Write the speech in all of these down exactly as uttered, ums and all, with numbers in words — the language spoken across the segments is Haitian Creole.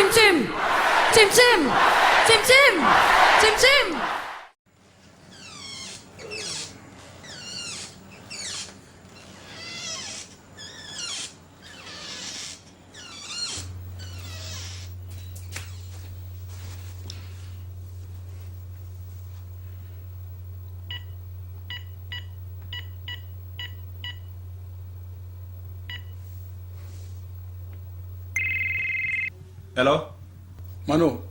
Tim Tim! Tim Tim! Tim Tim! Tim Tim! Hello? Mano,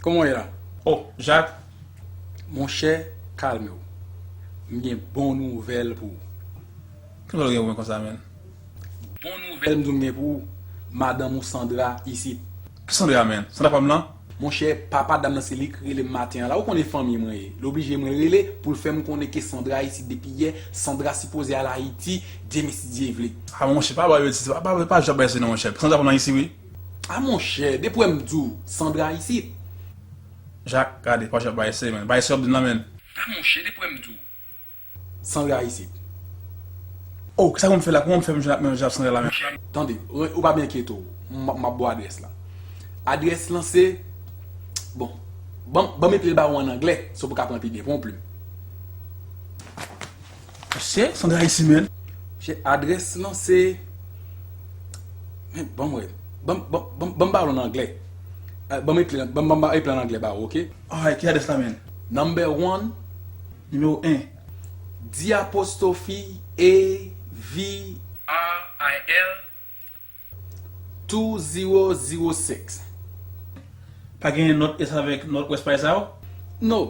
kòman w ye la? Oh, Jacques? Monchè, kalme w. M gen bon nouvèl pou ou. Ki nouvèl w gen pou mwen konsa, menn? Bon nouvèl m di w m gen pou ou. Madanm ou Sandra isit. Ki Sandra, menn? Sandra pa m nan? Monchè, papa dam nan se li k rele m maten an la. Ou konnen fanmi mwen ye. L oblije mwen rele pou l fè m konnen ke Sandra isit depi yè. Sandra sipoze al Ayiti demen si Dye vle. Ah, monchè, pa ba yo ti, pa, pa, pa Jacques bay se non, monchè. Sandra pa m nan isi, wi. Ah, monchè, depi w wè m di w, Sandra isit. Jacques, gade, pa Jacques bay se, menn. Bay se w ap di m nan, menn. Ah, monchè, depi w wè m di w. Sandra isit. Oh, kisa pou m fè la? Kòman m fè m jwenn ak menm Jacques Sandra la, menn? Tande, ou, ou pa byen enkyete w. M, m ap ba w adrès la. Adrès lan se, bon, ban, ban m eple l ba ou an anglè, si w pou ka pran pi byen. Pran yon plim. Mesye, Sandra isi, menn. Mesye, adrès lan se, men, ban m wè. Ban, ban, ban, ban m ba w l an anglè. Eh, ban m eple, ban, ban m eple an anglè ba ou, oke? Alright, ki adrès la, menn? Number one. Nimewo en. D apostrophe A V R I L. Two zero zero six. Pa gen Nòdès avèk Nòdwès pa sa yo? No,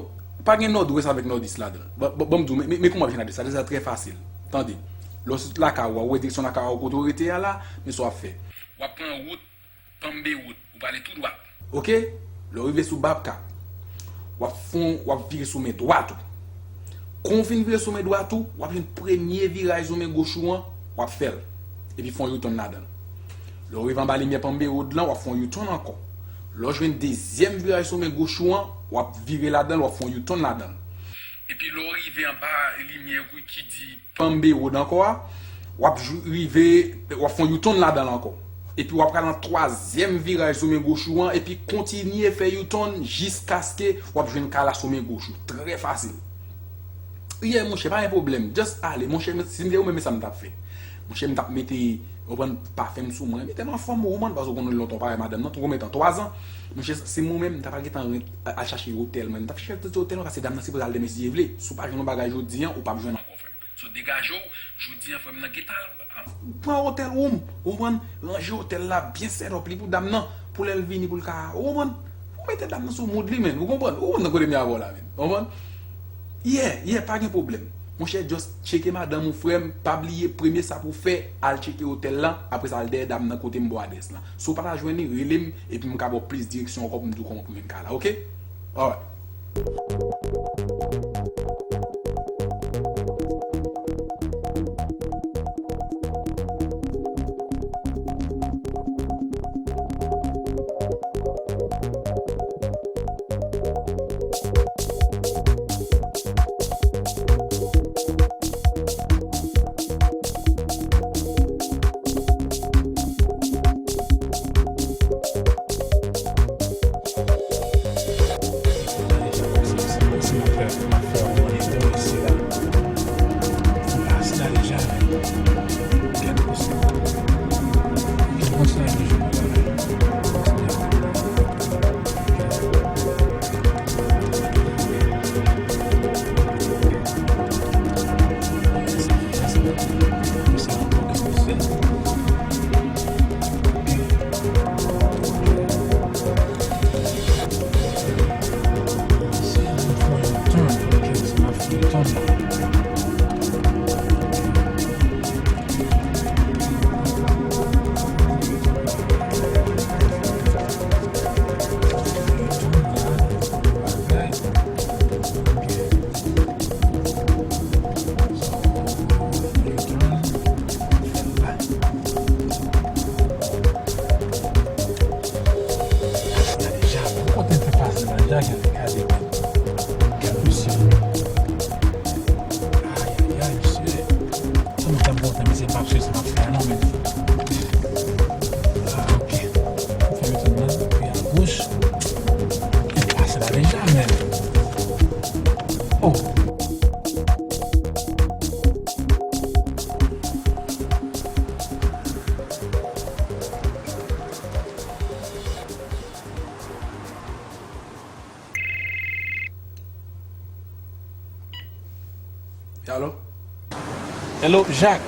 pa gen Nòdwès avèk Nòdis ladan l. Ban, ban, ban m di w, men, men, men kòman w ap jwenn adrès la. Adrès la trè fasil. Tande, lè w sot lakay ou a, ou wè direksyon lakay ou a, kote w rete a la, men sa w ap fè. W ap pran wout Pambe Wood, ou prale tou dwat. Oke? Lè w rive sou Babka, w ap fon, w ap vire sou men dwat ou. Kon w fin vire sou men dwat ou, w ap jwenn premye viraj sou men goch ou an, w ap fè l. Epi fè yon U-turn ladan l. Lè w rive anba limyè Pambe Wood lan, w ap fè yon U-turn ankò. Lè w jwenn dezyèm viraj sou men goch ou an, w ap vire ladan l, w ap fè yon U-turn ladan l. Epi lè w rive anba limyè ki di Pambe Wood ankò a, w ap jou-, rive, w ap fè yon U-turn ladan l ankò. Epi w ap pral nan twazyèm viraj sou men goch ou an, epi kontinye fè U-turn jiskaske w ap jwenn kay la sou men goch ou. Trè fasil. Yeah, monchè, pa gen pwoblèm. Just ale, monchè, si m te ou menm, men sa m t ap fè. Monchè, m t ap mete, ou konprann, pafen m sou mwen. Mete m anfòm, ou konprann, paske ou konn lontan w pa wè madanm nan, tou konbyen tan? Twa zan. Monchè, si mwen menm, m t ap al gentan al chache otèl mwen. M t ap chache otèl mwen, paske dam nan sipoze al demen si Dye vle. Si w pa jwenn yon bagay jodi an, ou p ap jwenn ankò, frè m. So, degaje w, jodi an, frè m nan gentan al, al pran otèl room, ou konprann, ranje otèl la, byen set up li pou dam nan, pou lè l vini, pou l ka, ou konprann, ou mete dam nan sou mood li, menn, ou konprann, ou konprann nan kote m ye avè w la, menn, ou konprann? Yeah, yeah, pa gen pwoblèm. Monchè, just tcheke madanm ou, frè m, pa bliye, premye sa pou w fè, al tcheke otèl la, apre sa, al dèyè dam nan kote m ba w adrès la. Si w pa ta jwenn li, rele m, epi m ka ba w plis direksyon ankò pou m di w kòman pou w jwenn kay la, oke? Alright. Alo? Hello, Jacques.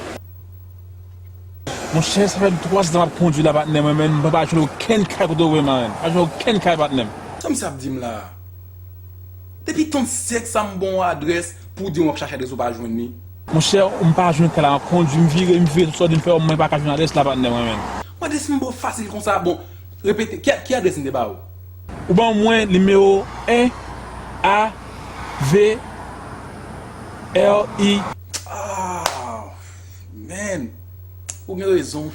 Monchè, sa fè twa zan m ap kondui la, patnè mwen, men mwen pa jwenn okenn kay kote w voye m la, men. Pa jwenn okenn kay, patnè m. Sa misye ap di m la? Depi trannsenk sa m ba w adrès pou w di m w ap chache adrès ou pa jwenn li. Monchè, m pa jwenn kay la, m ap kondui, m vire, m vire, tout sa w di m fè, mwen pa ka jwenn adrès la, patnè mwen, men. Mwen adrès m ba w fasil konsa, bon, repete, ki, ki adrès m te ba ou? Ou ban mwen nimewo en A V R I. Ah, man. Ou gen rezon.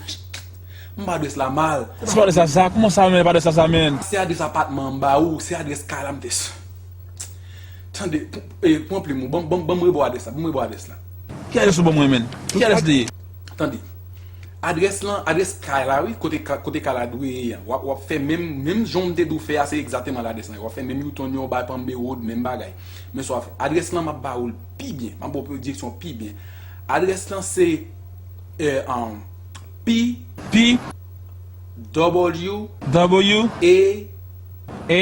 M ba adrès la mal. Se pa adrès la sa, kòman sa, men, pa adrès la sa, men? Se adrès apatman an m ba ou, se adrès kay la m te. Tande, p-, e, pran plim ou, ban, ban, ban m reba w adrès la, ban m reba w adrès la. Ki adrès ou ban mwen, men? Ki adrès li ye? Tande. Adrès lan, adrès kay la, wi, kote ka-, kote kay la dwe ye a. W ap, w ap fè menm, menm jan w te dwe fè a, se egzakteman ladrès lan. W ap fè menm U-turn yo, bay Palm Bay Road, menm bagay. Men sa w ap fè. Adrès lan, m ap ba ou l pi byen. M ap ba w direksyon pi byen. Adrès lan, se, eh, um, P, P, W, W, A, A,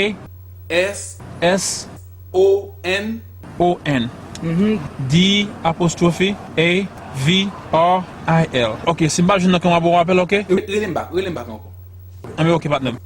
S, S, O N, O N, D apostrophe A V R I L. Ok, si m pa jwenn nan kay mwen, m ap ba w apèl, ok? Re-, rele m bak, rele m bak ankò. Anben, ok, patnè m.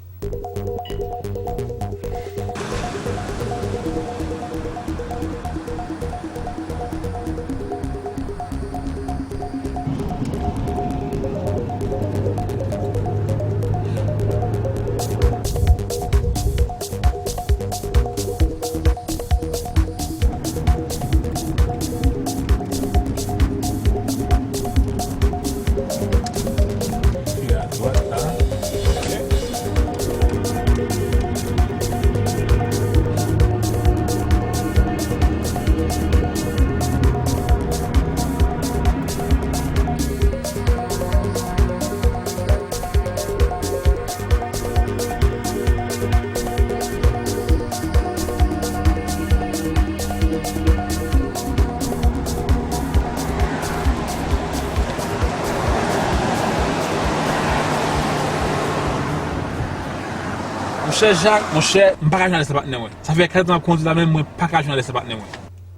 Monchè Jak, monchè, m pa ka jwenn adrès la, patnè mwen. Sa fè kèk tan m ap kondui la, men mwen pa ka jwenn adrès la, patnè mwen.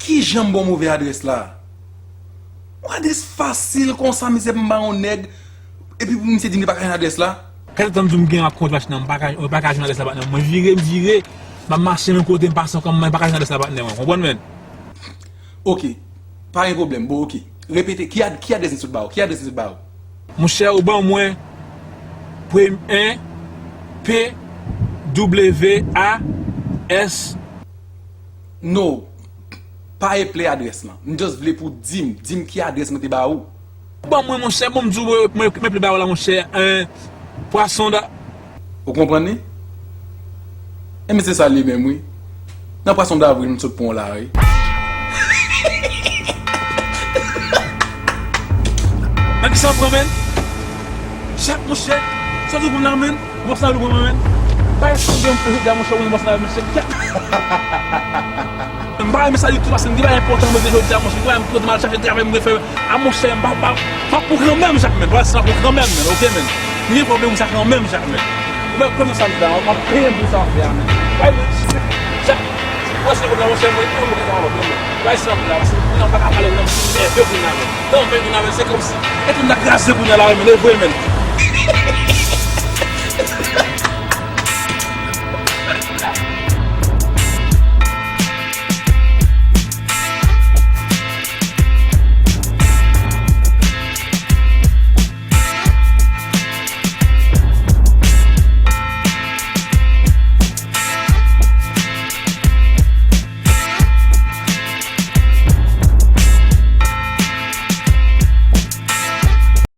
Kijan m ba w move adrès la? Yon adrès fasil konsa, mizè, m ba yon nèg, epi pou misye di m li pa ka jwenn adrès la? Kèk tan m di w m gen ap kondui machin nan, m pa ka, mwen pa ka jwenn adrès la, patnè. Mwen vire, m vire, m ap mache menm kote, m pase ankò, mwen pa ka jwenn adrès la, patnè mwen. Konprann, men? Ok, pa gen pwoblèm. Bon, ok. Repete, ki ad-, ki adrès m sot ba w? Ki adrès m sot ba w? Monchè, ou ban mwen premye, en, P W A S. No, pa eple adrès lan. M just vle pou w di m, di m ki adrès mwen te ba ou. Ban mwen, monchè, bon, m di w, mwen, mwen, mwen eple ba ou la, monchè, en, pwason da. Ou konprann li? Enben, se sa li menm, wi. Nan pwason davril, m sot pran w la, wi. Nan kisa w pran, menn? Jak, monchè, sa w pran la, menn? Ou pap sa nou pran, menn? Bay, m gen yon jodi a, monchè, ou pap sa, monchè. M pa renmen sa ditou, paske m gen bagay enpòtan mwen jodi a, monchè. M pa renmen kote m al chache travay, m fè. A, monchè, m pa, pa, pa pou kanmenm, Jak, menn. Bagay sa pou kanmenm, menn, ok, menn. M gen pwoblèm sa kanmenm, Jak, menn. Ou wè, konnen sa m fè a, m ap peye m pou sa m fè a, menn. Bay, menn, Jak, ou wè se konnen, monchè, mwen, mwen, mwen, mwen, mwen. Bay, sa m la, paske kounye a m pa ka pale, non, m nève kounye a, menn. Nan, men kounye a, menn, se kòmsi. E tout m ta kraze kounye a la, menn, e vre, menn.